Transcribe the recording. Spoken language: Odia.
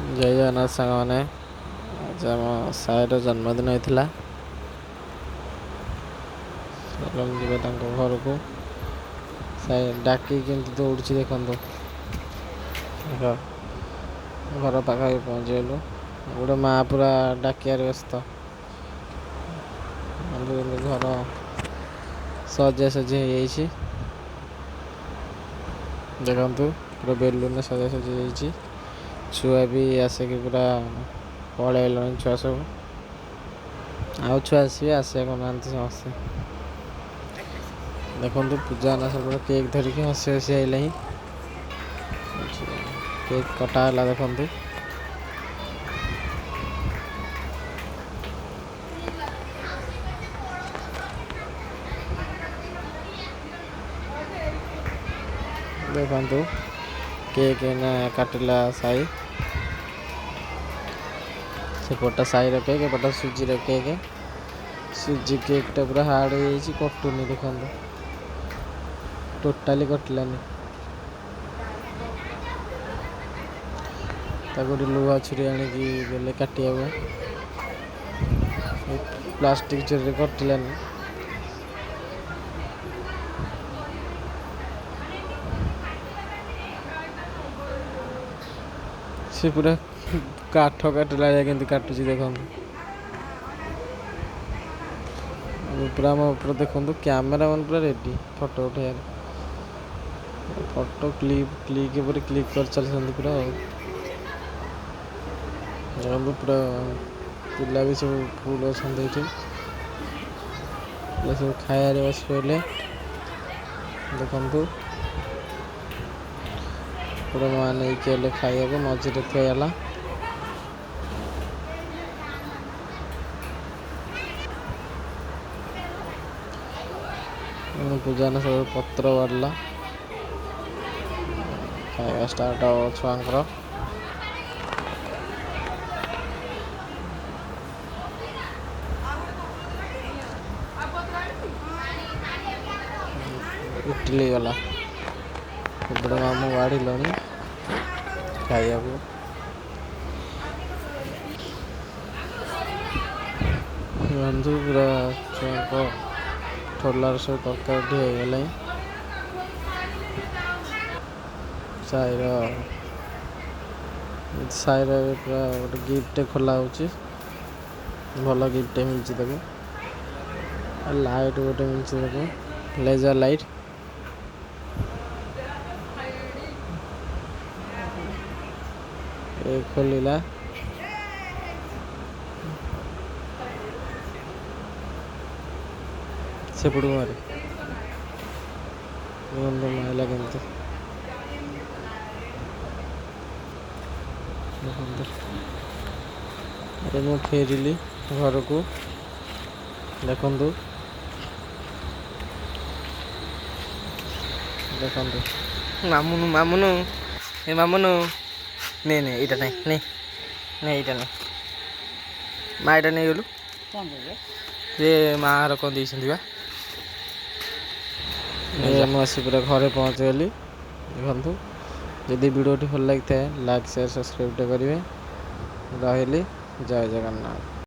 ଜୟ ଜଗନ୍ନାଥ ସାଙ୍ଗମାନେ, ଆଜି ଆମ ସାଇର ଜନ୍ମଦିନ ହେଇଥିଲା। ଚାଲନ୍ତୁ ଯିବା ତାଙ୍କ ଘରକୁ। ସାଇ ଡାକିକି କେମିତି ଦୌଡ଼ୁଛି ଦେଖନ୍ତୁ। ଦେଖ, ଘର ପାଖାପାଖି ପହଞ୍ଚିଗଲୁ। ଗୋଟେ ମା ପୁରା ଡାକିବାରେ ବ୍ୟସ୍ତ। କିନ୍ତୁ ଘର ସଜାସଜି ହେଇଯାଇଛି। ଦେଖନ୍ତୁ, ପୁରା ବେଲୁନରେ ସଜାସଜି ହେଇଛି। ଛୁଆ ବି ଆସିକି ପୁରା ପଳେଇଲେଣି। ଛୁଆ ସବୁ, ଆଉ ଛୁଆ ଆସିବେ, ଆସିବାକୁ ନାହାନ୍ତି ସମସ୍ତେ। ଦେଖନ୍ତୁ, ପୂଜା ନା ସବୁ କେକ୍ ଧରିକି ହସି ହସି ଆଇଲାଣି। କେକ୍ କଟା ହେଲା, ଦେଖନ୍ତୁ। ଦେଖନ୍ତୁ, କେକ୍ ଏଇନା କାଟିଲା ସାଇ। ସେପଟା ସାଇର କେକ୍, ଏପଟା ସୁଜିର କେକ୍। ସୁଜି କେକ୍ଟା ପୁରା ହାର୍ଡ ହେଇଯାଇଛି, କଟୁନି। ଦେଖନ୍ତୁ, ଟୋଟାଲି କଟିଲାନି। ତାକୁ ଗୋଟେ ଲୁହା ଛୁରୀ ଆଣିକି ଦେଲେ କାଟିବାକୁ, ପ୍ଲାଷ୍ଟିକ ଛୁରୀରେ କଟିଲାନି। ସେ ପୁରା କାଠ କାଟିଲା ଭଳିଆ କେମିତି କାଟୁଛି ଦେଖନ୍ତୁ। ପୁରା ଆମ ଉପରେ ଦେଖନ୍ତୁ, କ୍ୟାମେରାମ୍ୟାନ୍ ପୁରା ରେଡି ଫଟୋ ଉଠେଇବାରେ। ଫଟୋ କ୍ଲିପ୍ କ୍ଲିକ୍ ଉପରେ କ୍ଲିକ୍ କରି ଚାଲିଛନ୍ତି ପୁରା। ଆଉ ଦେଖନ୍ତୁ, ପୁରା ପିଲା ବି ସବୁ ଫୁଲ୍ ଅଛନ୍ତି ଏଇଠି। ପିଲା ସବୁ ଖାଇବାରେ ବସି ପଡ଼ିଲେ। ଦେଖନ୍ତୁ, ପୁରା ମା ନେଇକି ହେଲେ ଖାଇବାକୁ, ମଝିରେ ଥୁଆ ହେଲା। ପୂଜା ସବୁ ପତ୍ର ବାଢ଼ିଲା। ଖାଇବା ଷ୍ଟାର୍ଟ ହବ ଛୁଆଙ୍କର। ଇଟିଲି ଗଲା। ଏପଟେ ମାମୁଁ ବାଢ଼ିଲଣି ଖାଇବାକୁ। ବନ୍ଧୁ, ପୁରା ଛୁଆଙ୍କ ଠୋଲାରେ ସବୁ ତରକାରୀ ହେଇଗଲାଣି। ସାଇର ସାଇର ଏବେ ପୁରା ଗୋଟେ ଗିଫ୍ଟ ଖୋଲା ହେଉଛି। ଭଲ ଗିଫ୍ଟ ମିଳିଛି ତାକୁ। ଲାଇଟ୍ ଗୋଟେ ମିଳିଛି ତାକୁ, ଲେଜର ଲାଇଟ୍। ଏ ଖୋଲିଲା। ସେପଟକୁ ମାରେ। ଦେଖନ୍ତୁ, ମାଇଲା କେମିତି ଦେଖନ୍ତୁ। ଏବେ ମୁଁ ଫେରିଲି ଘରକୁ। ଦେଖନ୍ତୁ, ଦେଖନ୍ତୁ। ମାମୁନୁ, ମାମୁନୁ, ଏ ମାମୁନୁ, ନେ ନେ, ଏଇଟା ନେ, ନେ ନେ, ଏଇଟା ନେ। ମା ଏଇଟା ନେଇଗଲୁ। ସେ ମା ଘର କ'ଣ ଦେଇଛନ୍ତି ବା। ଏ ମୁଁ ଆସି ପୁରା ଘରେ ପହଞ୍ଚିଗଲି। ଦେଖନ୍ତୁ, ଯଦି ଭିଡ଼ିଓଟି ଭଲ ଲାଗିଥାଏ, ଲାଇକ୍, ସେୟାର, ସବସ୍କ୍ରାଇବ୍ କରିବେ। ରହିଲି, ଜୟ ଜଗନ୍ନାଥ।